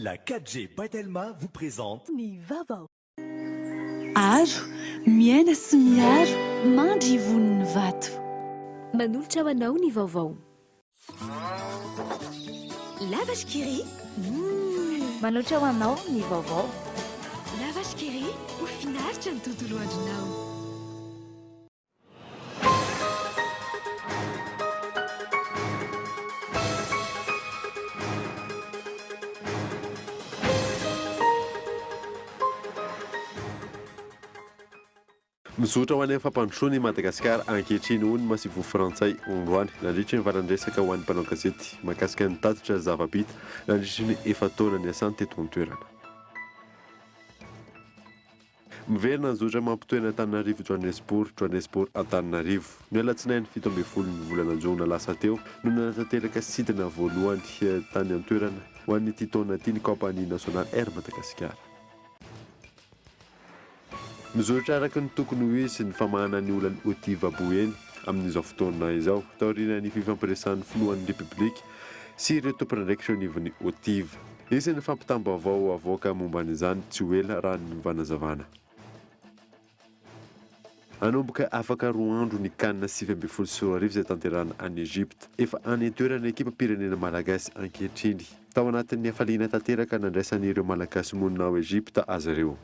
La 4G by Telma vous présente. Ny vaovao. Aro, miaina sy miaro, mandry ivon'ny vato. Manolotra ho anao ny vaovao. La Vache qui rit. Manolotra ho anao ny vaovao. La Vache qui rit, ho finaritra ny tontolo andronao. Mizotra ho any amin'ny fampandrosoana i Madagasikara ankehitriny, hoy ny masoivoho frantsay androany, nandritra ny valan-dresaka ho an'ny mpanao gazety mahakasika ny tatitra zava-bita nandritry ny efa-taona niasany teto an-toerana. Miverina ny zotra mampitohy an'Antananarivo Johannesburg, Johannesburg Antananarivo. Ny alatsinainy 17 ny volana jona lasa teo no nanatanteraka sidina voalohany tany an-toerana ho an'ity taona ity ny kaompania nasionaly Air Madagasikara. Mizotra araka ny tokony ho izy ny famahana ny olan'ny Otiva Boeny amin'izao fotoana izao, taorian'ny fifampiresahan'ny filohan'ny Repoblika sy ireo tompon'andraikitra eo anivon'ny Otiva. Hisy ny fampitam-baovao havoaka momba an'izany tsy ho ela raha ny fanazavana. Hanomboka afaka roa andro ny Can 2019 izay tanterahana any Egypte. Efa any an-toerana ny ekipam-pirenena malagasy ankehitriny. Tao anatin'ny hafaliana tanteraka nandraisan'ireo Malagasy monina ao Egypte azy ireo.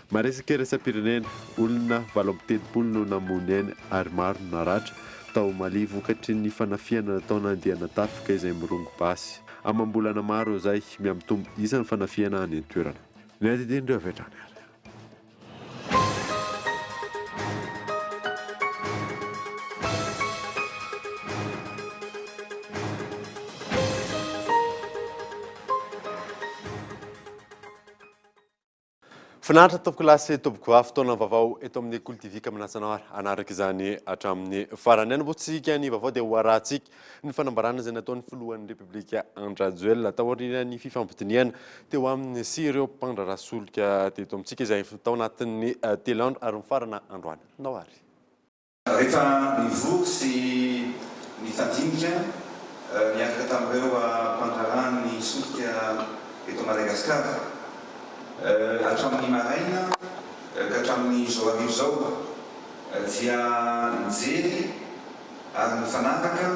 Maresaka iraisam-pirenena, olona 38 no namoy ny ainy ary maro no naratra tao Mali vokatry ny fanafihana nataona andiana tafika izay mirongo basy. Amam-bolana maro izay, mihamitombo isa ny fanafihana any an-toerana. Ny andinindin'ireo avy hatrany ary. Finaritra tompokolahy sy tompokovavy, fotoana vaovao eto amin'ny Kolo TV ka manasa anao ary hanaraka izany hatramin'ny farany. Hanombohantsika ny vaovao dia ho arahantsika ny fanambarana izay nataon'ny filohan'ny Repoblika Andry Rajoelina taorian'ny fifampidinihana teo aminy sy ireo mpandraharaha solika teto amintsika izay tao anatin'ny telo andro ary mifarana androany. Nao ary. Rehefa nivory sy nifandinika niaraka tamin'ireo mpandraharahan'ny solika eto Madagasikara hatramin'ny maraina ka hatramin'izao hariva izao dia nijery ary nifanaraka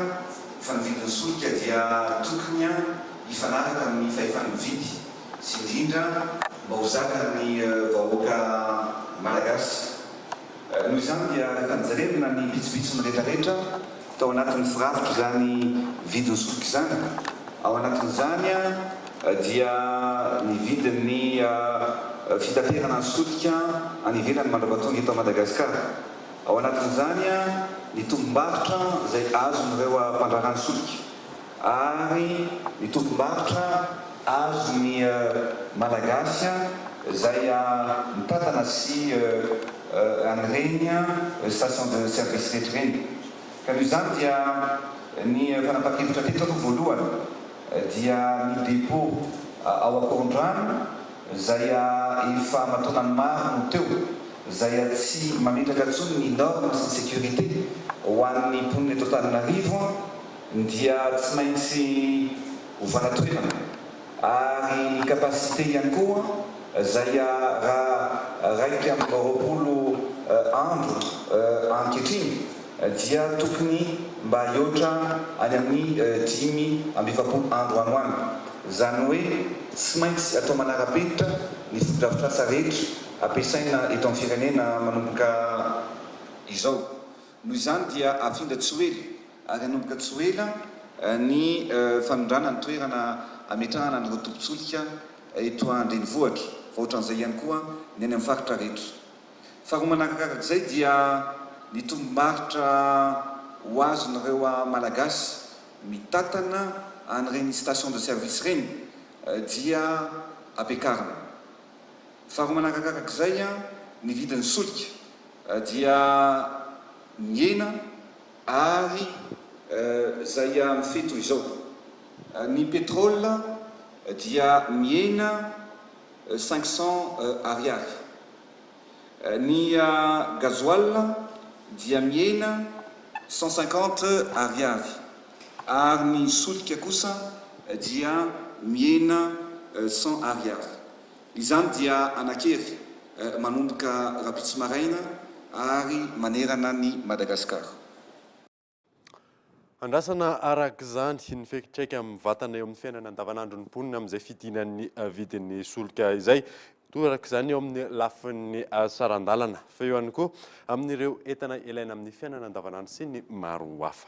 fa ny vidin'ny solika dia tokony hifanaraka amin'ny fahefan'ny mividy sy indrindra mba ho zakan'ny vahoaka Malagasy. Noho izany dia rehefa nijerevina ny pitsopitsony rehetrarehetra tao anatin'ny firafitr'izany vidin'ny solika izany, ao anatin'izany dia ny vidin'ny fitaterana ny solika any ivelany mandrapatonga eto Madagasikara, ao anatin'izany ny tombom-barotra izay azon'ireo mpandraharaha ny solika. Ary ny tompom-barotra azon'ny Malagasy izay mitantana sy an'ireny station de service rehetra ireny. Ka noho izany dia ny fanapahan-kevitra teto aloha voalohany dia ny dépôt ao Ankorondrano izay efa aman-taonany maro no teo, izay tsy mametraka intsony ny norme sy ny sécurité ho an'ny mponina eto Antananarivo. dia tsy maintsy ovana toerana ary ny capacité ihany koa zay raha 21 andro anketriny dia tokony mba hihoatra any amin'ny 45 andro any ho any, zany hoe tsy maintsy atao manara-penitra ny fotodrafitrasa rehetra ampiasaina eto amin'ny firenena manomboka izao. Noho izany dia afindra tsy ho ela ary hanomboka tsy ho ela ny fanondrana ny toerana hametrahana an'ireo tobin-tsolika eto an-drenivohitra fa ohatran'izay ihany koa ny any amin'ny faritra rehetra. Faharoa manarakarak'izay dia ny tombom-barotra ho azon'ireo Malagasy mitantana an'ireny station de service ireny dia ampiakarina. Faharoa manarakarak'izay ny vidin'ny solika dia nihena ary izay mifehy toy izao, ny pétrole dia mihena 500 ariary, ny gasoil dia mihena 150 ariary ary ny solika kosa. dia mihena 100 ariary. Izany dia hanan-kery manomboka rahampitso maraina ary manerana an'i Madagasikara. Andrasana araka izany ny fiantraika mivantana eo amin'ny fiainana andavanandron'ny mponina amin'izay fidinan'ny vidin'ny solika izay. Toraka izany eo amin'ny lafiny saran-dalana fa eo ihany koa amin'ireo entana ilaina amin'ny fiainana andavanandro sy ny maro hafa.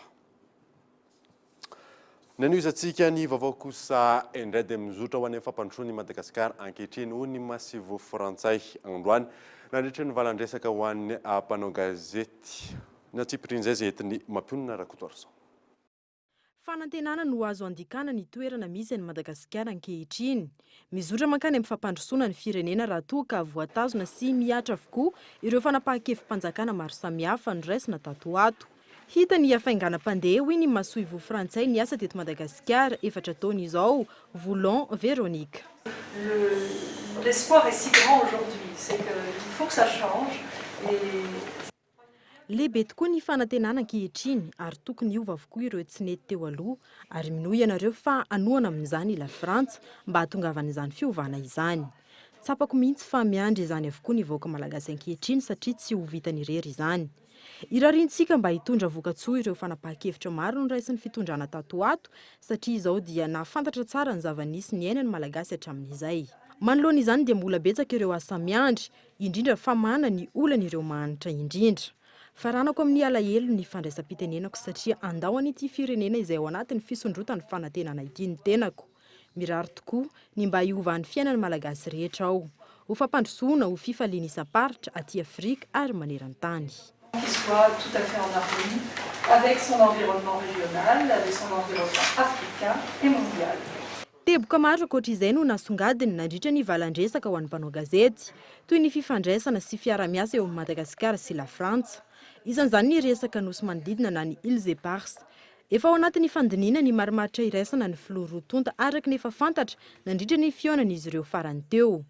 Ny hanohizantsika ny vaovao kosa indray dia mizotra ho any amin'ny fampandrosoana i Madagasikara ankehitriny, hoy ny masoivoho frantsay androany nandritra ny valan-dresaka ho an'ny mpanao gazety. Ny antsipirian'izay izay entin'i Mampionona Rakotoarison. Fanantenana no azo andikana ny toerana misy an'i Madagasikara ankehitriny. Mizotra mankany amin'ny fampandrosoana ny firenena raha toa ka voatazona sy mihatra avokoa ireo fanapahan-kevi-panjakana maro samihafa noraisina tato ho ato. Hita ny hafainganam-pandeha, hoy ny masoivoho frantsay niasa teto Madagasikara efatra taona izao, Voulon Véronique. L'espoir est si grand aujourd'hui, c'est que il faut que ça change et. Lehibe tokoa ny fanantenana ankehitriny ary tokony hiova avokoa ireo tsy nety teo aloha ary minoa ianareo fa hanohana amin'izany i Lafrantsa mba hahatongavan'izany fiovana izany. Tsapako mihitsy fa miandry izany avokoa ny vahoaka malagasy ankehitriny satria tsy ho vitany irery izany. Irariantsika mba hitondra vokatsoa ireo fanapahan-kevitra maro noraisin'ny fitondrana tato ho ato satria izao dia nahafantatra tsara ny zava-nisy niainan'ny Malagasy hatramin'izay. Manoloana izany dia mbola betsaka ireo asa miandry indrindra famahana ny olan'ireo mahantra indrindra. Faranako amin'ny alahelo ny fandraisam-pitenenako satria handao an'ity firenena izay ao anatin'ny fisondrotan'ny fanantenana ity ny tenako. Mirary tokoa ny mba hiovan'ny fiainan'ny Malagasy rehetra aho. Ho fampandrosoana, ho fifaliana isam-paritra aty Afrika ary maneran-tany. Qui soit tout à fait en harmonie avec son environnement régional, avec son environnement africain et mondial. Teboka maro ankoatra izay no nasongadiny nandritra ny valan-dresaka ho an'ny mpanao gazety, toy ny fifandraisana sy fiara-miasa eo amin'i Madagasikara sy Lafrantsa. Isan'izany ny resaka nosy manodidina na ny Îles Éparses. Efa ao anatin'ny fandinihina ny marimaritra iraisana ny filoha roa tonta araka ny efa fantatra nandritra ny fihaonan'izy ireo farany teo.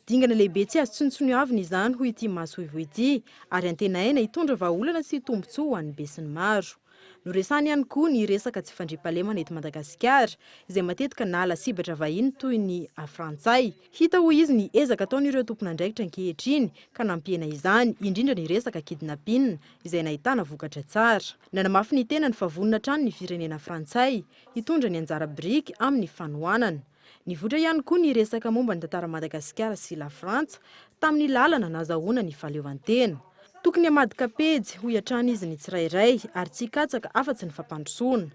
Dingana lehibe tsy azo tsinontsinoavina izany hoy ity masoivoho ity ary antenaina hitondra vahaolana sy tombontsoa ho an'ny besinimaro. Noresahany ihany koa ny resaka tsy fandriampahalemana eto Madagasikara izay matetika naha lasibatra vahiny toy ny frantsay. Hita hoy izy ny ezaka ataon'ireo tompon'andraikitra ankehitriny ka nampihena izany, indrindra ny resaka kidnapping izay nahitana vokatra tsara. Nanamafy ny tenany fa vonona hatrany ny firenena frantsay hitondra ny anjara biriky amin'ny fanohanana. Nivoitra ihany koa ny resaka momba ny tantaran'i Madagasikara sy Lafrantsa tamin'ny lalana nahazahoana ny fahaleovantena. Tokony hamadika pejy, hoy hatrany izy ny tsirairay ary tsy hikatsaka afa-tsy ny fampandrosoana.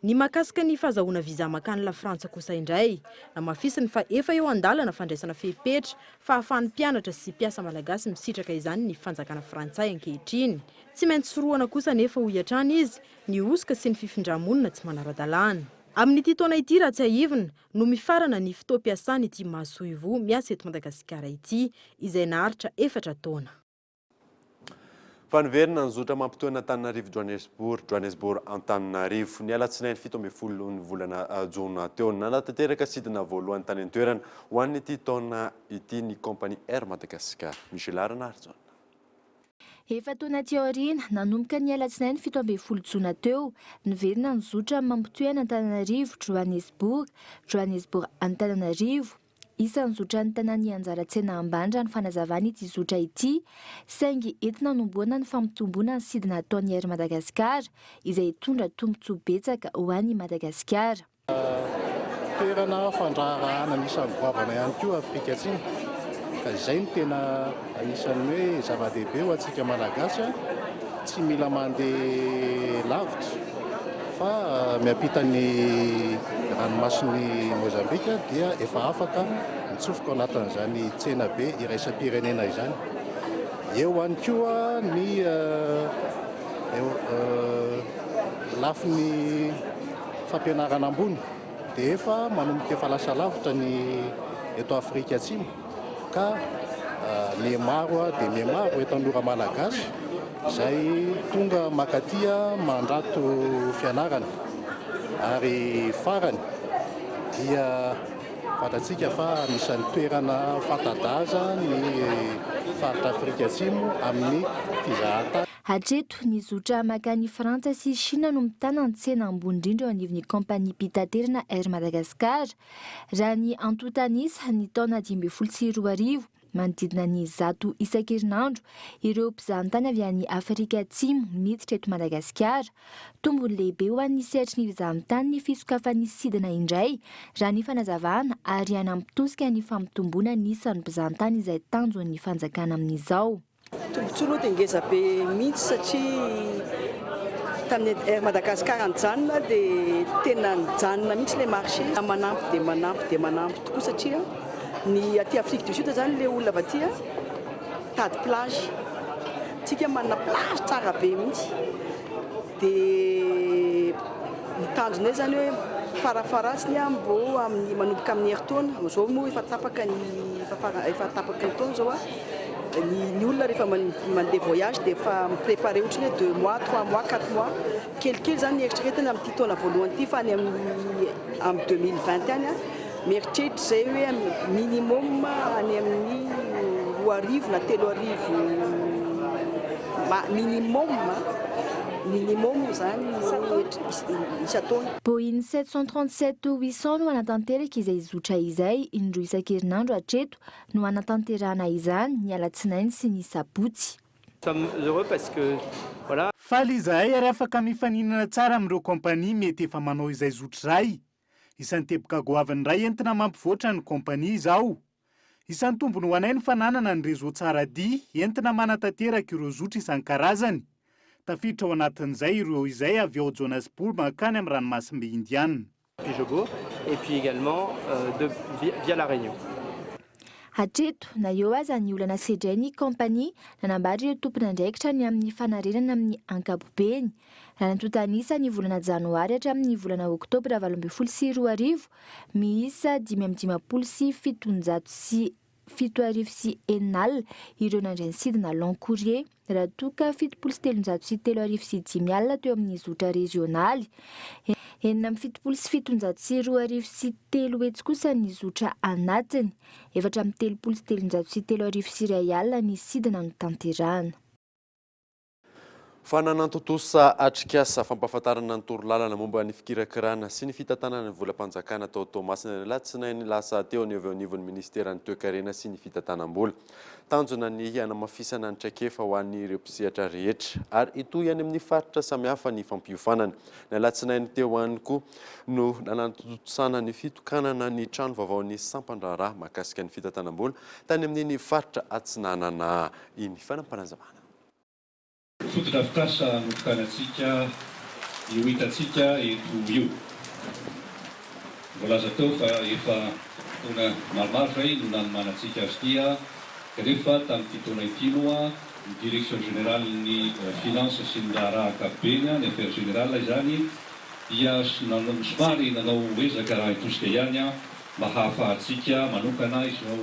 Ny mahakasika ny fahazahoana visa mankany Lafrantsa kosa indray, namafisiny fa efa eo an-dalana fandraisana fepetra fa ahafahan'ny mpianatra sy mpiasa malagasy misitraka izany ny fanjakana frantsay ankehitriny. Tsy maintsy sorohana kosa anefa, hoy hatrany izy, ny hosoka sy ny fifindra-monina tsy manara-dalàna. Amin'ity taona ity raha tsiahivina no mifarana ny fotoam-piasan'ity masoivoho miasa eto Madagasikara ity, izay naharitra efatra taona. Fa niverina ny zotra mampitohy an'Antananarivo Johannesburg, Johannesburg Antananarivo, ny alatsinainy 17 ny volana jona teo. Nanatanteraka sidina voalohany tany an-toerana ho an'ity taona ity ny kaompania Air Madagascar. Michela Ranarijaona. Efa-taona aty aoriana, nanomboka ny alatsinainy 17 jona teo, niverina ny zotra mampitohy an'Antananarivo Johannesburg, Johannesburg Antananarivo. Isan'ny zotra nitana ny anjara tsena ambany raha ny fanazavana ity zotra ity, saingy entina hanombohana ny fampitomboana ny sidina ataon'ny Air Madagascar, izay hitondra tombontsoa betsaka ho an'i Madagasikara. Toerana fandraharahana anisan'ny goavana ihany koa Afrika Atsimo ka izay no tena anisan'ny hoe zava-dehibe ho antsika Malagasy, tsy mila mandeha lavitra fa miampita ny ranomasin'i Mozambika dia efa afaka mitsofoka ao anatin'izany tsenabe iraisam-pirenena izany. Eo ihany koa ny lafiny fampianarana ambony dia efa manomboka efa lasa lavitra ny eto Afrika Atsimo ka mihamaro dia mihamaro ireo tanora malagasy izay tonga mankaty mandrato fianarana ary farany dia fantatsika fa anisan'ny toerana fanta-daza ny faritra Afrika Atsimo amin'ny fizahantany. Hatreto, ny zotra mankany Frantsa sy Shina no mitana ny tsena ambony indrindra eo anivon'ny kaompaniam-pitaterana Air Madagascar. Raha ny antontan'isa, ny taona 2015, manodidina ny 100 isan-kerinandro ireo mpizahantany avy any Afrika Atsimo miditra eto Madagasikara. Tombony lehibe ho an'ny sehatry ny fizahantany ny fisokafan'ny sidina indray, raha ny fanazavana, ary hanampy tosika ny fampitomboana ny isan'ny mpizahantany izay tanjon'ny fanjakana amin'izao. Tombontsoa aloha dia ngeza be mihitsy satria tamin'ny Air Madagascar nijanona dia tena nijanona mihitsy ilay marché. Manampy dia manampy dia manampy tokoa satria ny aty Afrique du Sud izany ilay olona avy aty mitady plage. Tsika manana plage tsara be mihitsy dia ny tanjonay izany hoe farafaharatsiny mbô amin'ny manomboka amin'ny herintaona, amin'izao moa efa tapaka ny efa tapaka ny taona izao. Ny ny olona rehefa mandeha voyage dia efa mi-préparer ohatran'ny hoe deux mois, trois mois, quatre mois. Kelikely izany ny eritreretina amin'ity taona voalohany ity fa any amin'ny amin'ny 2020 any mieritreritra izay hoe minimum any amin'ny 2000 na 3000 minimum minimum izany isan-taona. Boeing 737 800 no hanatanteraka izay zotra izay indroa isan-kerinandro hatreto no hanatanterahana izany ny alatsinainy sy ny sabotsy. Faly izahay ary afaka mifaninana tsara amin'ireo kaompania mety efa manao izay zotra iray. Isan'ny teboka goavana iray entina mampivoatra ny kaompania izao. Isan'ny tombony ho anay ny fananana ny réseau tsara dia entina manatanteraka ireo zotra isan-karazany. Tafiditra ao anatin'izay ireo izay avy ao Johannesburg mankany amin'ny ranomasimbe Indiana. Peugeot et puis également de via La Réunion. Hatreto, na eo aza ny olana sedrain'ny kaompania, nanambara ireo tompon'andraikitra ny amin'ny fanarenana amin'ny ankapobeny. Raha ny antontan'isa ny volana janoary hatramin'ny volana oktobra 2018, miisa 7755 706 ireo nandray ny sidina long courrier, raha toa ka 3370 teo amin'ny zotra rezionaly. 276 kosa ny zotra anatiny. 334 301 ny sidina notanterahana. Fa nanatontosa atrikasa fampahafantarana ny torolalana momba ny fikirakirana sy ny fitantanana ny volam-panjakana tao Toamasina ny alatsinainy lasa teo ny avy eo anivon'ny minisiteran'ny Toekarena sy ny fitantanam-bola. Tanjona ny hanamafisana ny traikefa ho an'ireo mpisehatra rehetra ary hitohy any amin'ny faritra samihafa ny fampiofanana. Ny alatsinainy teo ihany koa no nanatontosana ny fitokanana ny trano vaovaon'ny sampan-draharaha mahakasika ny fitantanam-bola tany amin'iny faritra Atsinanana iny. Fanampinazavana. Fotodrafitrasa notokanantsika io hitantsika eto io. Voalaza teo fa efa taona maromaro izay no nanomanantsika azy ity kanefa tamin'ity taona ity moa ny Direction Générale ny Finance sy ny raharaha ankapobeny, ny Affaires Générales izany dia somary nanao ezaka raha-hitosika ihany mba hahafahantsika manokana izao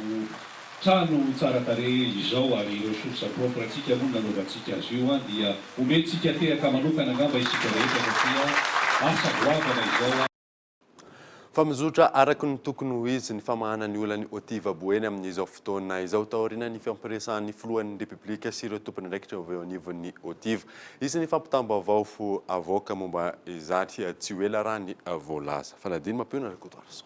Trano tsara tarehy izao ary ireo source propre antsika moa no nanaovantsika azy io an dia omentsika tehaka manokana angamba isika rehetra satria asa goavana izao an. Fa mizotra araka ny tokony ho izy ny famahana ny olan'ny Otiva Boeny amin'izao fotoana izao taorian'ny nifampiresahan'ny filohan'ny Repoblika sy ireo tompon'andraikitra avy eo anivon'ny Otiva. Hisy ny fampitam-baovao avoaka momba izany tsy ho ela raha ny voalaza. Fanadino Mampionona Rakotoarison.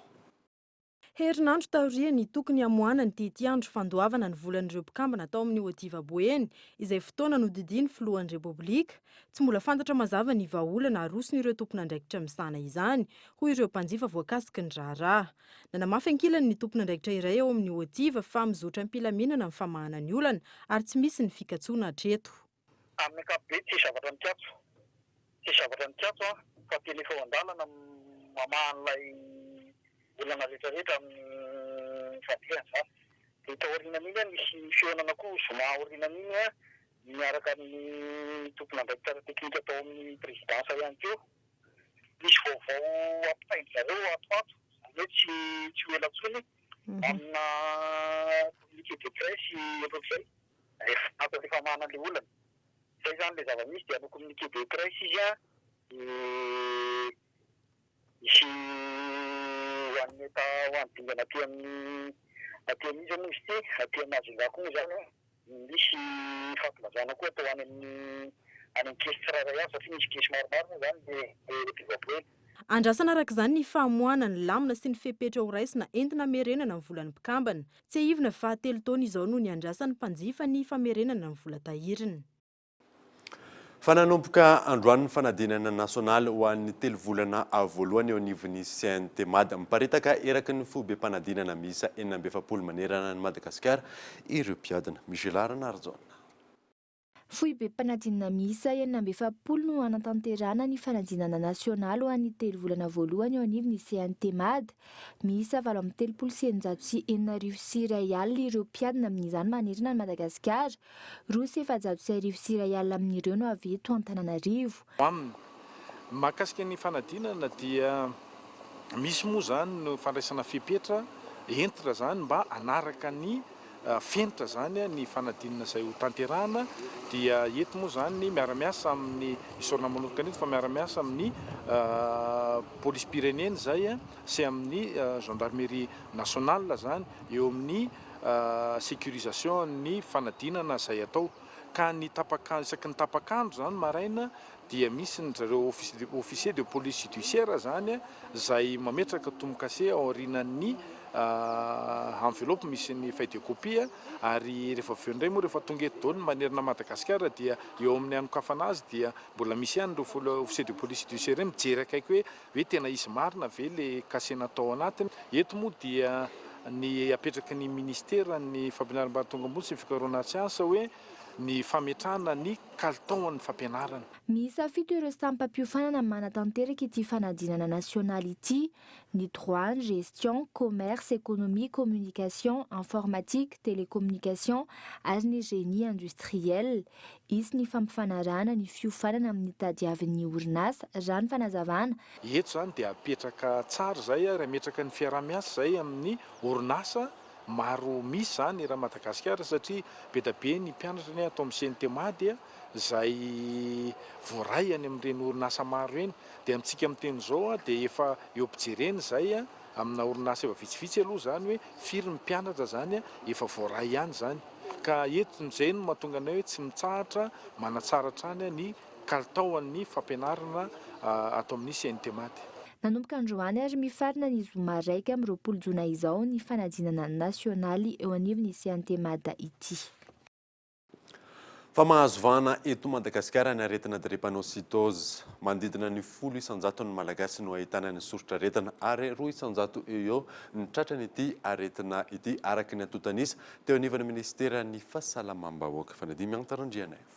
Herinandro taorian'ny tokony hamoahana ny tetiandro fandoavana ny volan'ireo mpikambana tao amin'ny Odiva Boeny, izay fotoana nodidian'ny filohan'ny Repoblika, tsy mbola fantatra mazava ny vahaolana aroson'ireo tompon'andraikitra misahana izany, hoy ireo mpanjifa voakasiky ny raharaha. Nanamafy ankilany ny tompon'andraikitra iray ao amin'ny Otiva fa mizotra am-pilaminana ny famahana ny olana ary tsy misy ny fikatsoana hatreto. Amin'ny ankapobeny tsisy zavatra nikatso. Tsisy zavatra nikatso an, fa tena efa eo an-dalana mamaha an'ilay olana rehetra rehetra amin'ny fandehany izany. Dia taorianan'iny an, nisy fihaonana koa zoma aorianan'iny an, miaraka amin'ny tompon'andraikitra ara-teknika tao amin'ny prezidansa ihany koa. Misy vaovao ampitain-dry zareo ato ho ato, izany hoe tsy tsy ho ela intsony, amina communiqué de presse ohatrohatr'izay. Rehefa ato rehefa manana le olana. Zay zany le zava-misy dia hanao communiqué de presse izy an, de hisy ho an'ny état ho an'ny dingana aty amin'ny aty amin'iza moa izy ity, aty Majunga koa moa zany an, misy fampilazana koa atao any amin'ny. Any amin'ny caisse tsirairay avy satria misy caisse maromaro moa izany le le mpivaboela. Andrasana araka izany ny famoahana ny lamina sy ny fepetra ho raisina entina hamerenana ny volan'ny mpikambana. Tsiahivina fa telo taona izao no niandrasan'ny mpanjifa ny famerenana ny vola tahiriny. Fa nanomboka androany ny fanadinana nasionaly ho an'ny telo volana voalohany eo anivon'ny CNTMad. Miparitaka eraky ny foibem-panadinana miisa 46 manerana an'i Madagasikara ireo mpiadina. Michela Ranarijaona. Foibem-panadinana miisa 46 no hanatanterahana ny fanadinana nasionaly ho an'ny telo volana voalohany eo anivon'ny CNTMad. Miisa 1638 ireo mpiadina amin'izany manerana an'i Madagasikara. 1402 amin'ireo no avy eto Antananarivo. Aminy. Mahakasika ny fanadinana dia misy moa izany ny fandraisana fepetra entina izany mba hanaraka ny fenitra izany ny fanadinana izay ho tanterahana dia eto moa izany miara-miasa amin'ny, isaorana manokana eto fa miara-miasa amin'ny polisim-pirenena izay sy amin'ny gendarmerie nationale izany eo amin'ny sécurisation ny fanadinana izay atao ka ny tapak'andro, isaky ny tapak'andro izany maraina dia misy ny zareo officier de police judiciaire izany izay mametraka tomokase ao aorianan'ny enveloppe misy ny feuille de copie ary rehefa avy eo indray moa rehefa tonga eto daholo ny manerana an'i Madagasikara dia eo amin'ny hanokafana azy dia mbola misy ihany ireo officier de police judiciaire ireo mijery akaiky hoe hoe tena izy marina ve le cachet natao anatiny. Eto moa dia ny apetraky ny ministeran'ny fampianarana ambaratonga ambony sy ny fikarohana ara-tsiansa hoe ny fametrahana ny kalitaon'ny fampianarana. Miisa fito ireo sampam-piofanana manatanteraka ity fanadinana nasionaly ity, ny droit, gestion, commerce, économie, communication, informatique, télécommunication ary ny génie industriel. Hisy ny fampifanarahana ny fiofanana amin'ny tadiavin'ny orinasa, raha ny fanazavana. Eto izany dia apetraka tsara izay ary ametraka ny fiaraha-miasa izay amin'ny orinasa maro misy izany eran'i Madagasikara satria be dia be ny mpianatra anie ato amin'ny CNTMA dia izay voaray any amin'ireny orinasa maro ireny dia amintsika miteny izao dia efa eo am-pijerena izay amina orinasa efa vitsivitsy aloha izany hoe firy ny mpianatra izany efa voaray ihany izany. Ka eto izay no mahatonga anay hoe tsy mitsahatra manatsara hatrany ny kalitaon'ny fampianarana ato amin'ny CNTMAD. Nanomboka androany ary mifarana ny zoma 21 jona izao ny fanadinana nasionaly eo anivon'ny CNTMAD ity. Fa mahazo vahana eto Madagasikara ny aretina drépanocytose. Manodidina ny 10 isan-jaton'ny Malagasy no ahitana ny soritr'aretina ary 2 isan-jato eo ho eo ny tratran'ity aretina ity araka ny antontan'isa teo anivon'ny minisiteran'ny Fahasalamam-bahoaka. Fanadimy Anta Randrianaivo.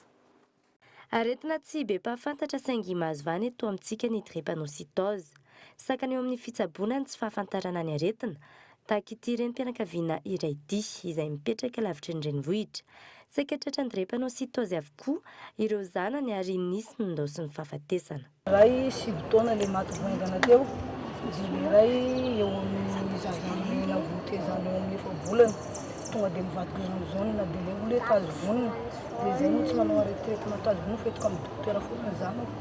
Aretina tsy be mpahafantatra saingy mahazo vahana eto amintsika ny drépanocytose. Sakana eo amin'ny fitsaboana ny tsy fahafantarana ny aretina, tahaka ity renim-pianakaviana iray ity, izay mipetraka lavitry ny renivohitra. Saika tratran'ny drépanocytose avokoa ireo zanany ary nisy ny nindaosin'ny fahafatesana. Iray sivy taona le maty vao haingana teo, dia le iray eo amin'ny zaza nomena vohon-tezana eo amin'ny efa-bolana, tonga dia mivadika jaune jaune dia le olona hoe tazo vonona, dia zay moa tsy manao arrêt traitement tazo vonona fa entiko amin'ny dokotera foana ny zanako,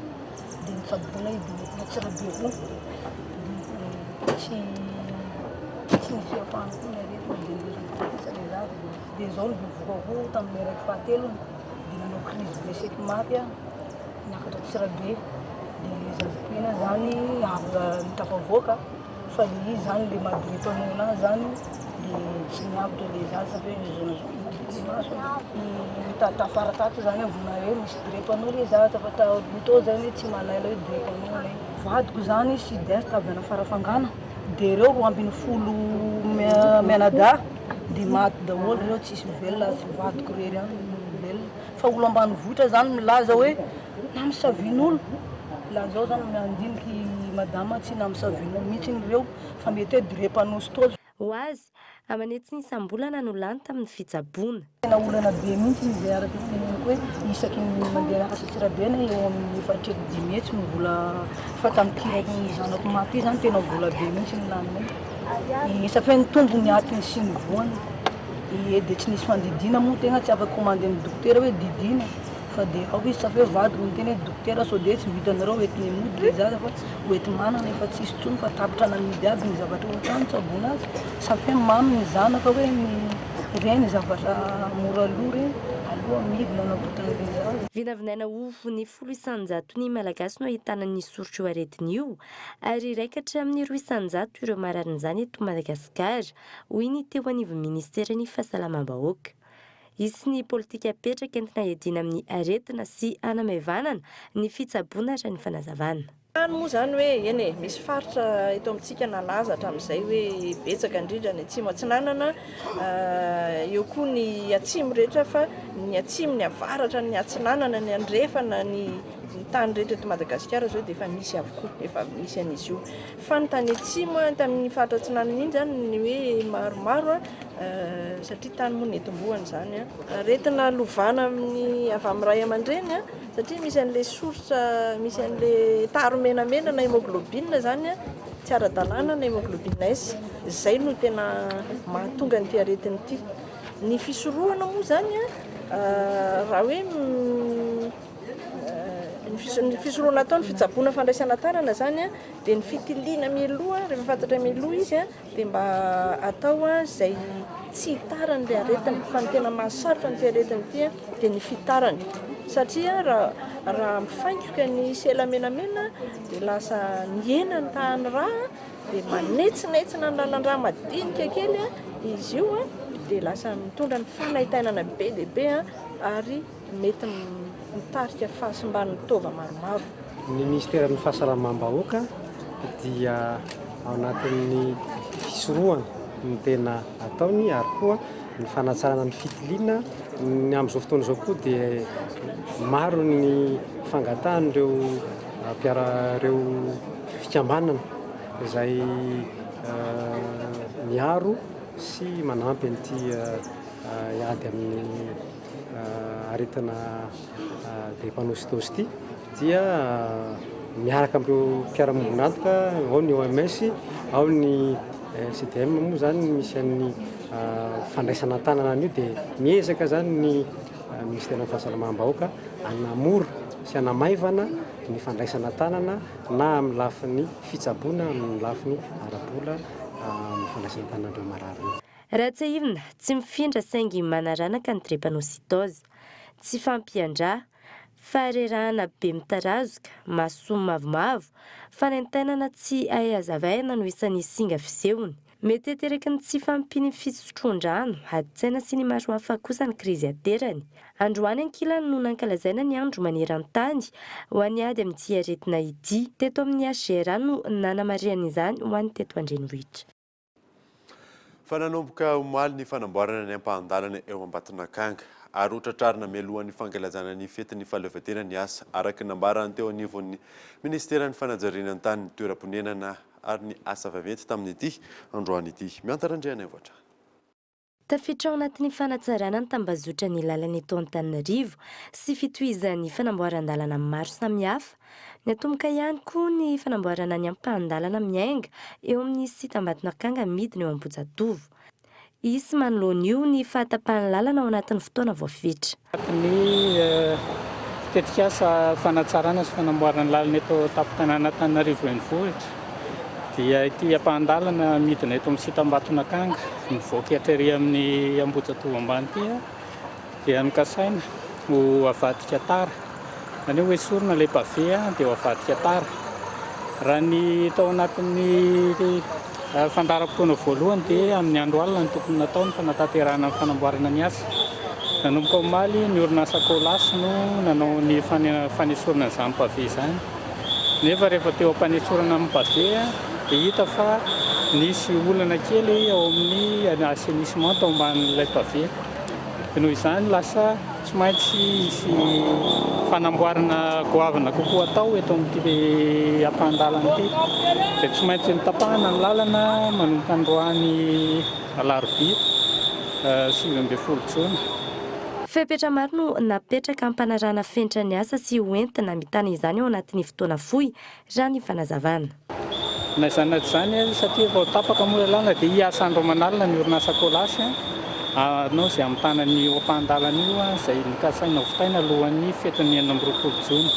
dia notsaboina izy dia nentina Antsirabe koa, dia tsy tsy nisy fiafahany koa ny aretina dia niroso batisa le zaza, dia izao no bevohoka koa tamin'ny raiky fahatelony, dia nanao crise be saiky maty aho. Niakatra Antsirabe dia le zazakely zany avy tafavoaka fa le izy zany le maha drépano anazy zany de tsy niavotra le zaza satria hoe jaune jaune be ny masony. Tafara tato zany aho vao naheno nisy drépano le zaza fa taloha tao zany hoe tsy mahalala hoe drépano le. Vadiko zany sud est avy any Farafangana de ireo 12 mianadahy de maty daholo ireo tsisy velona tsy vadiko irery ihany no velona. Fa olo ambanivohitra zany milaza hoe namisavin'olo, lazao zany mandiniky madama tsy namisavin'olo mihitsy ireo fa mety hoe drepanocytose. Ho azy, aman'hetsiny isam-bolana no lany tamin'ny fitsaboana. Tena olana be mihitsy izay araka ny teneniko hoe isaky ny mandeha miasa Antsirabe na eo amin'ny efatra hetsy 500 no vola fa tamin'ity raiky ny zanako maty ity zany tena vola be mihitsy ny laninay. Isaky hoe nitombo ny atiny sy ny voany. Ie dia tsy nisy fandidiana moa tegna tsy afaka commande amin'ny dokotera hoe didiana fa dia ao izy safa hoe vadiko niteny hoe dokotera sao dia tsy vitanareo hoentiny mody le zaza fa hoenti-manana efa tsisy intsony fa tapitra namidy aby ny zavatra ao an-trano tsaboina azy safa hoe mamy ny zanaka hoe ny reny zavatra mora lo reny. koa amidy nanavotana an'ilay zaza. Vinavinaina ho ny 10 isan-jaton'ny Malagasy no ahitana ny soritr'io aretina io ary iray ka hatramin'ny 2 isan-jato ireo mararin'izany eto Madagasikara, hoy ny teo anivon'ny ministeran'ny Fahasalamam-bahoaka. Hisy ny politika apetraka entina hiadiana amin'ny aretina sy hanamaivanana ny fitsaboana raha ny fanazavana. Tany moa izany hoe, eny e, misy faritra eto amintsika nalaza hatramin'izay hoe betsaka indrindra ny atsimo atsinanana, eo koa ny atsimo rehetra fa ny atsimo, ny avaratra, ny atsinanana, ny andrefana, ny tany rehetra eto Madagasikara izao dia efa misy avokoa, efa misy an'izy io. Fa ny tany atsimo, tamin'ny faritra atsinanana iny izany ny hoe maromaro satria tany moa nitomboany izany. Aretina lovana amin'ny avy amin'ny ray aman-dreny. Satria misy an'ilay soritra, misy an'ilay taro menamena na hémoglobine izany tsy ara-dalàna na hémoglobine S. Izay no tena mahatonga an'ity aretina ity. Ny fisorohana moa izany raha hoe ny fisorohana atao, ny fitsaboana fandraisana tanana izany dia ny fitiliana mialoha, rehefa fantatra mialoha izy dia mba atao izay tsy hitarany ilay aretina fa ny tena mahasarotra an'ity aretina ity dia ny fitarany satria raha raha mifaingoka ny sela menamena dia lasa mihena ny tahan'ny rà dia manetsinetsina ny lalan-drà madinika kely izy io dia lasa mitondra ny fanaintainana be dia be ary mety mitarika fahasimban'ny taova maromaro. Ny minisiteran'ny Fahasalamam-bahoaka dia ao anatin'ny fisorohana no tena ataony ary koa ny fanatsarana ny fitiliana. Ny amin'izao fotoana izao koa dia maro ny fangatahan'ireo mpiara ireo fikambanana izay miaro sy manampy an'ity ady amin'ny aretina drépanocytose ity dia miaraka amin'ireo mpiara-miombon'antoka, ao ny OMS, ao ny LCDM moa zany misy an'ny fandraisana an-tanana an'io dia miezaka zany ny minisiteran'ny fahasalamam-bahoaka hanamora sy hanamaivana ny fandraisana an-tanana na amin'ny lafiny fitsaboana amin'ny lafiny ara-bola amin'ny fandraisana an-tanana an'ireo marary ireo. Raha tsiahivina, tsy mifindra saingy manaranaka ny drépanocytose. Tsy fahampian-drà, faharerahana be mitarazoka, maso mavomavo, fanaintainana tsy hay hazavaina no isan'ny singa fisehony. Mety ateraky ny tsy fahampian'ny fisotroan-drano, adin-tsaina sy ny maro hafa kosa ny krizy aterany. Androany ankilany no nankalazaina ny andro maneran-tany ho an'ny ady amin'ity aretina ity. Teto amin'ny HGRA no nanamarihana izany ho an'ny teto an-drenivohitra. Fa nanomboka omaly ny fanamboarana ny ampahan-dalana eo Ambatonakanga ary ho tratrarina mialohan'ny fankalazana ny fetin'ny fahaleovantena ny asa, araka ny nambaran'ny teo anivon'ny minisiteran'ny fanajariana ny tany, ny toeram-ponenana ary ny asa vaventy tamin'ity androany ity. Miantara Andrianaivo hatrany. Tafiditra ao anatin'ny fanatsarana ny tambazotran'ny lalana eto Antananarivo sy fitohizan'ny fanamboaran-dalana maro samihafa. Niatomboka ihany koa ny fanamboarana ny ampahan-dalana miainga eo amin'ny site Ambatonakanga midina eo Ambohijatovo. Hisy manoloana io ny fahatapahan'ny lalana ao anatin'ny fotoana voafetra. Anatin'ny tetikasa fanatsarana sy fanamboarana ny lalana eto an-tampon-tanàna Antananarivo Renivohitra dia ity ampahan-dalana midina eto amin'ny site Ambatonakanga mivoaka hatrary amin'ny Ambohijatovo ambany ity dia nokasaina ho avadika tara. Izany hoe hoesorina ilay pavé dia ho avadika tara. Raha ny tao anatin'ny fandaharam-potoana voalohany dia amin'ny andro alina no tokony natao ny fanatanterahana ny fanamboarana ny asa. Nanomboka omaly ny orinasa Colas no nanao ny fanesorana an'izany pavé izany. Nefa rehefa teo am-panesorana ny pavé dia hita fa nisy olana kely ao amin'ny assainissement tao ambanin'ilay pavé. Dia noho izany lasa tsy maintsy hisy fanamboarana goavana kokoa atao eto amin'ity ampahan-dalana ity. Dia tsy maintsy notapahana ny lalana manomboka androany alarobia 19 jona. Fepetra maro no napetraka hampanarahana fenitra ny asa sy ho entina hamitana izany ao anatin'ny fotoana fohy, raha ny fanazavana. Na izany na tsy izany ary, satria efa ho tapaka moa ilay lalana dia hiasa andro aman'alina ny orinasa Colas hanao izay hamitana an'io ampahan-dalana io izay nokasaina hovitaina alohan'ny fetin'ny 26 jona.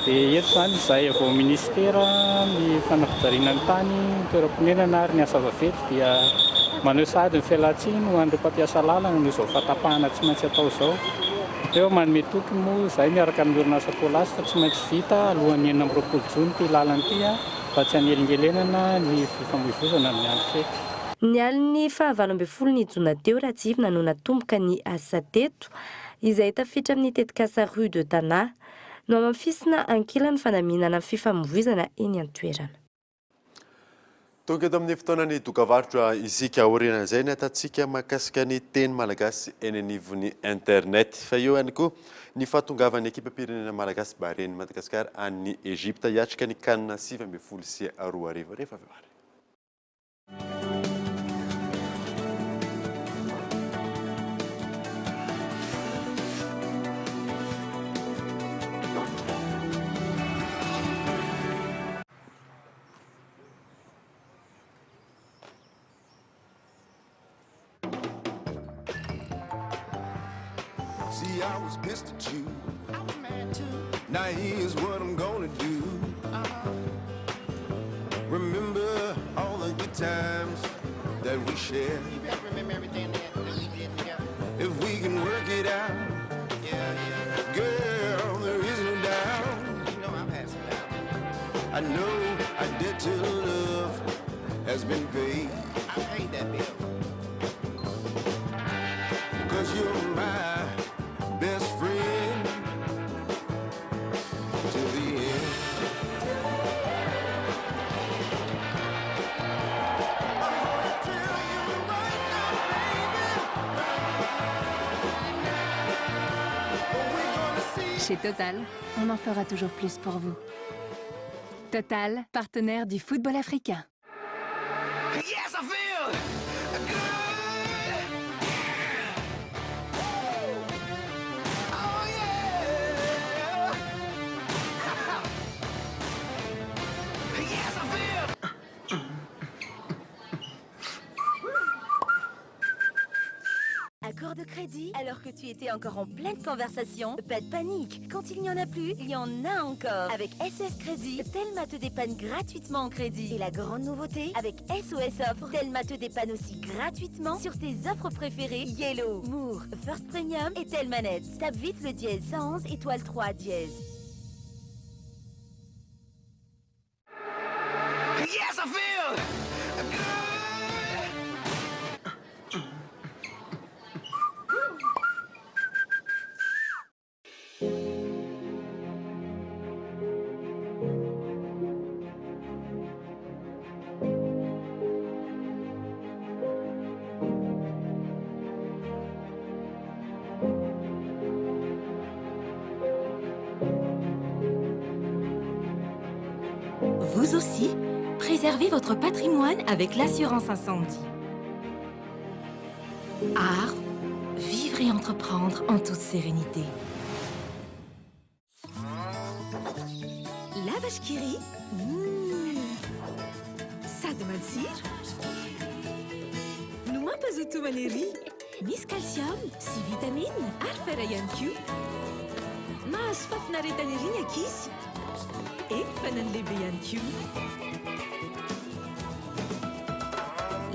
Dia eto izany izahay avy ao minisitera, ny fanajariana ny tany, ny toeram-ponenana ary ny asa vaventy dia. Maneho sahady ny fialantsiny ho an'ireo mpampiasa lalana noho izao fahatapahana tsy maintsy atao izao. Teo manome toky moa izahay miaraka amin'ny orinasa Colas fa tsy maintsy vita alohan'ny 26 jona ity lalana ity mba tsy hanelingelenana ny fifamoivoizana amin'ny andro fety. Ny alin'ny faha 18 ny jona teo raha tsiahivina no natomboka ny asa teto, izay tafiditra amin'ny tetikasa Rue de Tana. Nohamafisina ankilany fandaminana fifamoivoizana eny an-toerana. Tonga eto amin'ny fotoanan'ny dokavarotra isika. Aorianan'izay ny atantsika mahakasika ny teny malagasy eny anivon'ny internet. Fa eo ihany koa ny fahatongavan'ny ekipam-pirenena malagasy Bahrain Madagascar any Egypte hiatrika ny can 2019 rehefa avy eo ary. See, I was pissed at you. I was mad too. Now here's what I'm gonna do. Remember all the good times that we shared. You better remember everything that, that we did together. If we can work it out, yeah, yeah. Girl, there is no doubt. You know I've had some doubt. I know our debt to love has been paid. I paid that bill. Cause you're my best friend to the end. Chez Total, on en fera toujours plus pour vous. Total, partenaire du football africain. Yes, I feel good. Oh yeah. yes, I feel. À court de crédit, alors que tu étais encore en pleine conversation, pas de panique. Quand il n'y en a plus, il y en a encore. Avec SOS Crédit, Telma te dépanne gratuitement en crédit. Et la grande nouveauté, avec SOS Offre, Telma te dépanne aussi gratuitement sur tes offres préférées Yellow, Moore, First Premium et Telmanet. Tape vite le dièse 111 étoile 3 dièse. Yes, I feel good. Vous aussi, préservez votre patrimoine avec l'assurance incendie. Art, vivre et entreprendre en toute sérénité. La vache qui rit mmh. Sady matsiro no mampazoto homana ery. Misy calcium sy vitamine ary fer ihany koa. Mahazo fahafinaretana ery ny ankizy. Eny fa na ny lehibe ihany koa.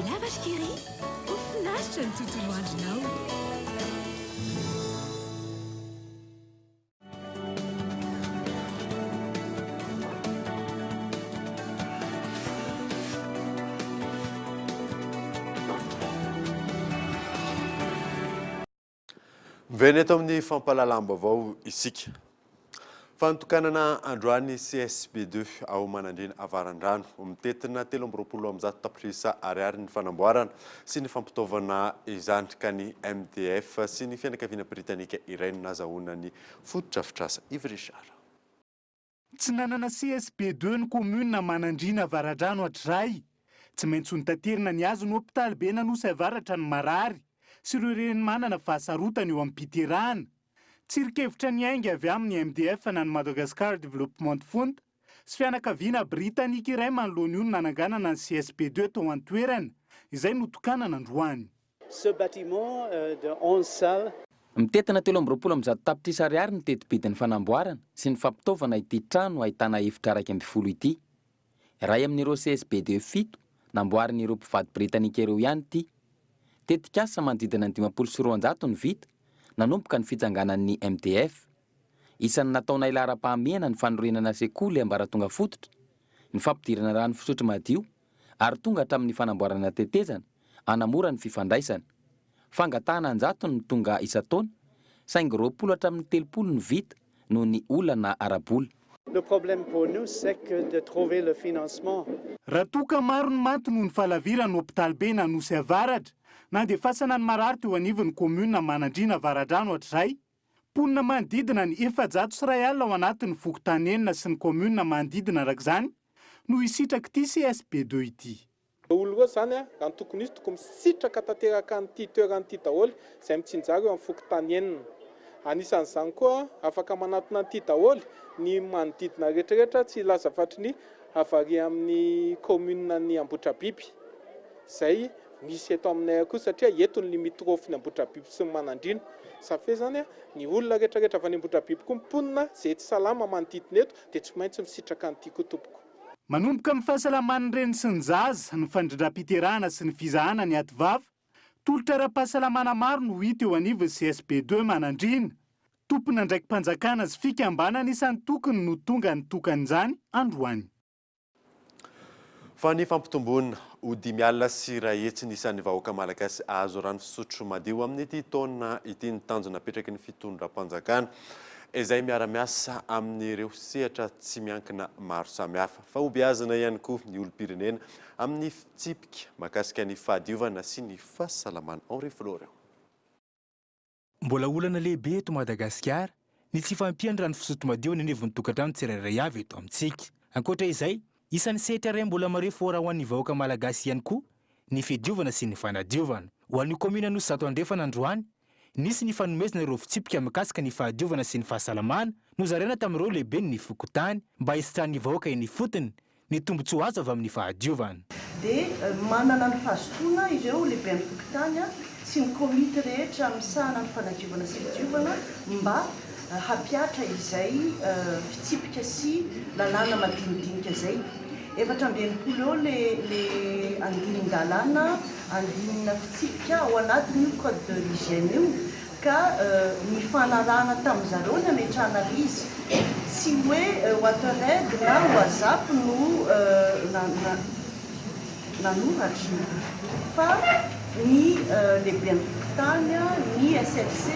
La vache qui rit, ho finaritra ny tontolo andronao. Miverina eto amin'ny fampahalalam-baovao isika. Fanotokanana androany CSB deux ao Manandriana Avarandrano. Mitentina 123 tapitrisa ariary ny fanamboarana sy ny fampitaovana izany ka ny MDF sy ny fianakaviana britanika iray no nazahoana ny fotodrafitrasa. Yves Richard. Tsy nanana CSB deux ny commune Manandriana Avaradrano hatrizay. Tsy maintsy ho notaterina nihazo ny hopitaly be Nanosy Avaratra ny marary sy ireo reny manana fahasarotana eo am-piterahana. Tsirin-kevitra niainga avy amin'ny MDF na ny Madagascar Development Fund sy fianakaviana britanika iray manoloana io no nananganana ny CSB deux tao an-toerana, izay notokanana androany. Ce bâtiment de 11 salles. Mitentina 123 tapitrisa ariary ny teti-bidin'ny fanamboarana sy ny fampitaovana ity trano ahitana efitra 11 ity. Iray amin'ireo CSB deux fito Namboarin'ireo mpivady Britanika ireo ihany ity. Tetikasa manodidina ny 250 no vita, nanomboka ny fitsanganan'ny MDF. Isan'ny nataonay laharam-pahamehana ny fanorenana sekoly ambaratonga fototra, ny fampidirana rano fisotro madio ary tonga hatramin'ny fanamboarana tetezana hanamora ny fifandraisana. Fangatahana an-jatony no tonga isan-taona, saingy 20 hatramin'ny 30 no vita noho ny olana ara-bola. Le problème pour nous c'est que de trouver le financement. Raha toa ka maro ny maty noho ny fahalaviran'ny hopitaly be Anosy Avaratra, nandefasana ny marary teo anivon'ny kaominina Manandriana Avaradrano hatrizay, mponina manodidina ny 1400 ao anatin'ny fokontany enina sy ny kaominina manodidina araka izany no hisitraka ity CSB ii ity. Ireo olona ireo izany raha ny tokony hisy tokony misitraka tanteraka an'ity toerana ity daholo izay mitsinjara eo amin'ny fokontany enina. Anisan'izany koa afaka manatona an'ity daholo ny manodidina rehetrarehetra tsy hilaza afatry ny avy ary amin'ny commune ny Ambohitrabiby izay misy eto aminay koa satria eto ny limitrophe ny Ambohitrabiby sy ny Manandriana. Ça fait izany ny olona rehetrarehetra avy any Ambohitrabiby koa ny mponina izay tsy salama manodidina eto dia tsy maintsy misitraka an'ity koa tompoko. Manomboka amin'ny fahasalaman'ny reny sy ny zaza, ny fandrindram-piterahana sy ny fizahana ny ativava, tolotra ara-pahasalamana maro no hita eo anivon'ny CSB ii Manandriana. Tompon'andraiki-panjakana sy fikambanana isan-tokony no tonga nitokana izany androany. Fa ny fampitomboana ho 105 ny isan'ny vahoaka malagasy ahazo rano fisotro madio amin'ity taona ity ny tanjona apetraky ny fitondram-panjakana izay miara-miasa amin'ireo sehatra tsy miankina maro samihafa. Fahobeazana ihany koa ny olom-pirenena amin'ny fitsipika mahakasika ny fahadiovana sy ny fahasalamana. Henri Florian. Mbola olana lehibe eto Madagasikara ny tsy fahampian'ny rano fisotro madio any anivon'ny tokantrano tsirairay avy eto amintsika. Ankoatra izay, isan'ny sehatra iray mbola marefo raha ho an'ny vahoaka malagasy ihany koa ny fidiovana sy ny fanadiovana. Ho an'ny kaominina Anosizato Andrefana androany, nisy ny fanomezana ireo fitsipika mikasika ny fahadiovana sy ny fahasalamana nozaraina tamin'ireo lehiben'ny fokontany mba hisitrahan'ny vahoaka eny ifotony ny tombontsoa azo avy amin'ny fahadiovana. Dia manana ny fahazotoana ireo lehiben'ny fokontany sy ny komity rehetra misahana ny fanadiovana sy fidiovana mba hampihatra izay fitsipika sy lalàna madinidinika izay. 64 eo le le andinin-dalàna, andinina fitsipika ao anatin'io code de l'hygiène io. Ka nifanarahana tamin zareo ny hametrahana ilay izy. Tsy hoe WaterAid na WhatsApp no nanoratra fa ny lehiben'ny fokontany, ny SLC,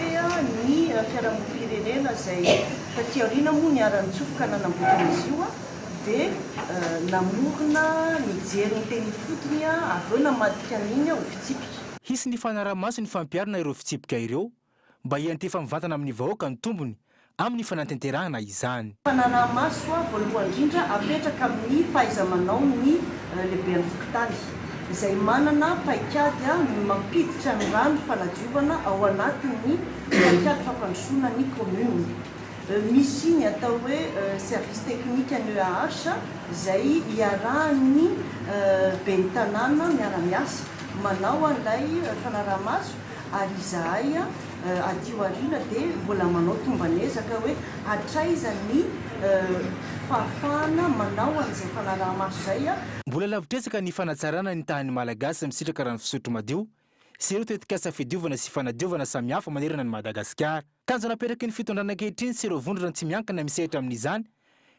ny fiarahamonim-pirenena izay taty aoriana moa niara-nitsofoka nanamboatra an'izy io dia namorona, nijery ny teny ifotony avy eo namadika an'iny ho fitsipika. Hisy ny fanaraha-maso ny fampiharana ireo fitsipika ireo mba hiantefa mivantana amin'ny vahoaka ny tombony amin'ny fanatanterahana izany. Fanaraha-maso voalohany indrindra apetraka amin'ny fahaiza-manaon'ny lehiben'ny fokontany izay manana paikady mampiditra ny rano fanadiovana ao anatin'ny paikady fampandrosoana ny commune. Misy ny atao hoe service technique ny EAH izay iarahan'ny ben'ny tanàna miara-miasa manao an'ilay fanaraha-maso ary izahay aty aoriana dia mbola manao tomban'ezaka hoe hatraiza ny fahafahana manao an'izay fanaraha-maso izay. Mbola lavitr'ezaka ny fanatsarana ny tahan'ny Malagasy misitraka rano fisotro madio sy ireo tetikasa fidiovana sy fanadiovana samihafa manerana an'i Madagasikara. Tanjona apetraky ny fitondrana ankehitriny sy ireo vondrona tsy miankina misehatra amin'izany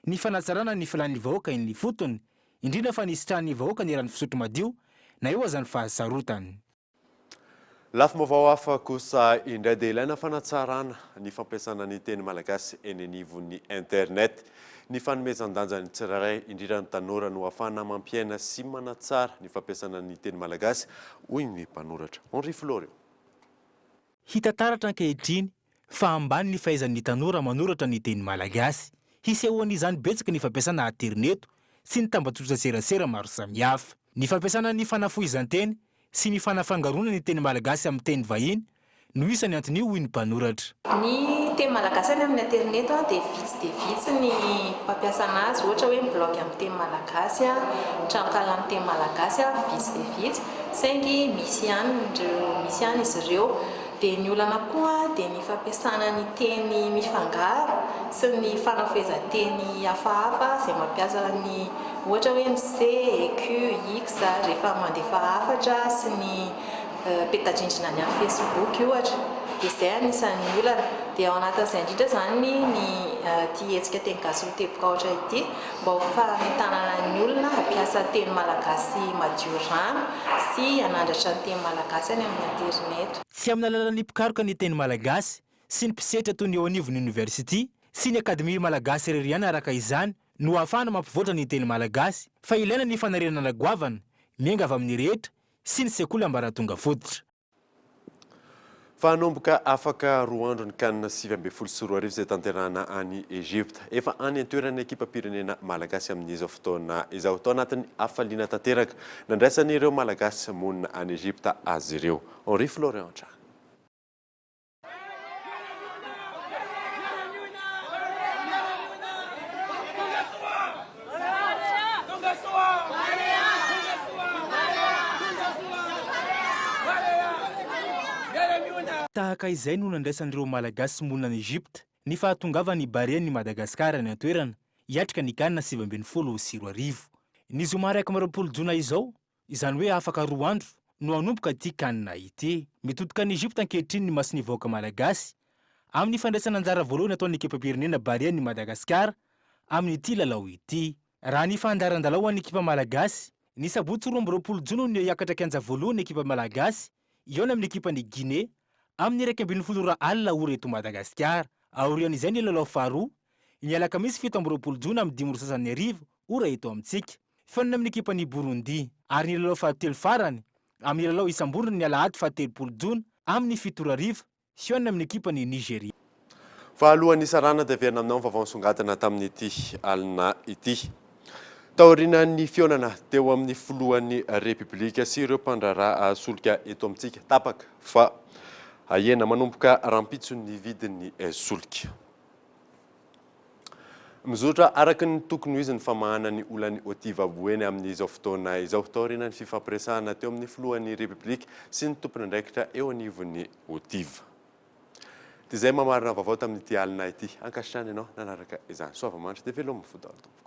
ny fanatsarana ny filàn'ny vahoaka eny ifotony, indrindra fa ny hisitrahan'ny vahoaka ny rano fisotro madio na eo aza ny fahasarotany. Lafim-baovao hafa kosa indray dia ilaina fanatsarana ny fampiasana ny teny malagasy eny anivon'ny internet. Ny fanomezan-danja ny tsirairay, indrindra ny tanora no ahafahana mampiaina sy manatsara ny fampiasana ny teny malagasy, hoy ny mpanoratra Henri Florian. Hita taratra ankehitriny fa ambany ny fahaizan'ny tanora manoratra ny teny malagasy. Hisehoan'izany betsaka ny fampiasana aterineto sy ny tambajotran-tserasera maro samihafa. Ny fampiasana ny fanafohizan-teny sy ny fanafangaroana ny teny malagasy amin'ny teny vahiny no isan'ny anton'io hoy ny mpanoratra. Ny teny malagasy any amin'ny aterineto dia vitsy dia vitsy ny mpampiasa anazy, ohatra hoe ny blaogy amin'ny teny malagasy, ny tranonkala amin'ny teny malagasy vitsy dia vitsy. Saingy misy ihany ireo, misy ihany izy ireo. Dia ny olana koa dia ny fampiasana ny teny mifangaro sy ny fanafohezan-teny hafahafa izay mampiasa ny Ohatra hoe ny C, E, Q, X rehefa mandefa hafatra sy ny peta-drindrina ny amin'ny Facebook ohatra. Dia izay anisan'ny olana. Dia ao anatin'izay indrindra izany ny ity hetsika teny gasy roa teboka aotra ity mba ho fanentanana ny olona hampiasa teny malagasy madio rano sy hanandratra ny teny malagasy any amin'ny aterineto. Tsy amin'ny alalan'ny mpikaroka ny teny malagasy sy ny mpisetra toy ny eo anivon'ny Oniversity sy ny Akademia Malagasy irery ihany araka izany no ahafahana mampivoatra ny teny malagasy fa ilaina ny fanarenana goavana miainga avy amin'ny rehetra sy ny sekoly ambaratonga fototra. Fa hanomboka afaka roa andro ny Can 2019 izay tanterahana any Egypta. Efa any an-toerana ny ekipam-pirenena malagasy amin'izao fotoana izao. Tao anatin'ny hafaliana tanteraka nandraisan'ireo Malagasy monina any Egypta azy ireo. Henri Florian hatrany. Tahaka izay no nandraisan'ireo Malagasy monina any Egypte ny fahatongavan'ny Barean'i Madagasikara any an-toerana hiatrika ny Can 2019. Ny zoma 21 jona izao, izany hoe afaka roa andro, no hanomboka ity Can ity. Mitodika any Egypte ankehitriny ny mason'ny vahoaka malagasy amin'ny fandraisana anjara voalohany ataon'ny ekipam-pirenena Barean'i Madagasikara amin'ity lalao ity. Raha ny fandaharan-dalao ho an'ny ekipa malagasy, ny sabotsy 22 jona no hiakatra kianja voalohany ny ekipa malagasy hihaona amin'ny ekipan'i Guinée amin'ny 11 ora alina ora eto Madagasikara. Aorian'izay ny lalao faharoa, ny alakamisy 27 jona amin'ny dimy ora sasany hariva ora eto amintsika. Fihaonana amin'ny ekipan'i Burundi. Ary ny lalao fahatelo farany, amin'ny lalao isam-bondrona ny alahady faha 30 jona amin'ny fito ora hariva Hihaona amin'ny ekipan'i Nigeria. Fa alohan'ny hisarahana dia averina aminao ny vaovao nisongadina tamin'ity alina ity. Taorian'ny fihaonana teo amin'ny filohan'ny Repoblika sy ireo mpandraharaha solika eto amintsika, tapaka fa hahena manomboka rahampitso ny vidin'ny solika. Mizotra araka ny tokony ho izy ny famahana ny olan'ny Otiva Boeny amin'izao fotoana izao, taorian'ny fifampiresahana teo amin'ny filohan'ny Repoblika sy ny tompon'andraikitra eo anivon'ny Otiva. Dia izay mamarana vaovao tamin'ity alina ity. Ankasitrahana ianao nanaraka izany. Soava mandry dia veloma fo daholo tompoko.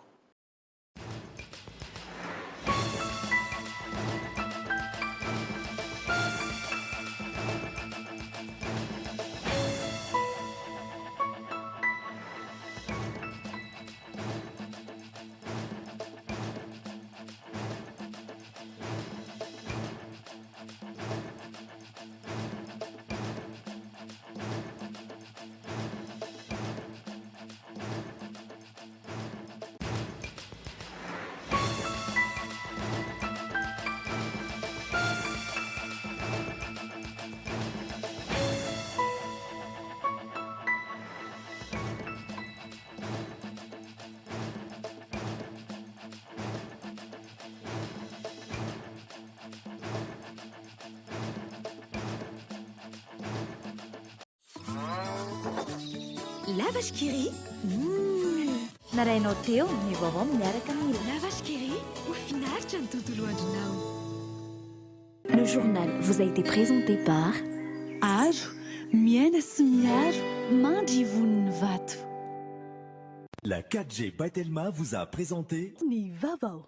La Vache qui rit Mmh. Narahinao teo ny vaovao miaraka amin'ny La Vache qui rit ho finaritra ny tontolo andronao. Le journal vous a été présenté par. Aro, miaina sy miaro, mandry ivon'ny vato. La 4G by Telma vous a présenté. Ny vaovao.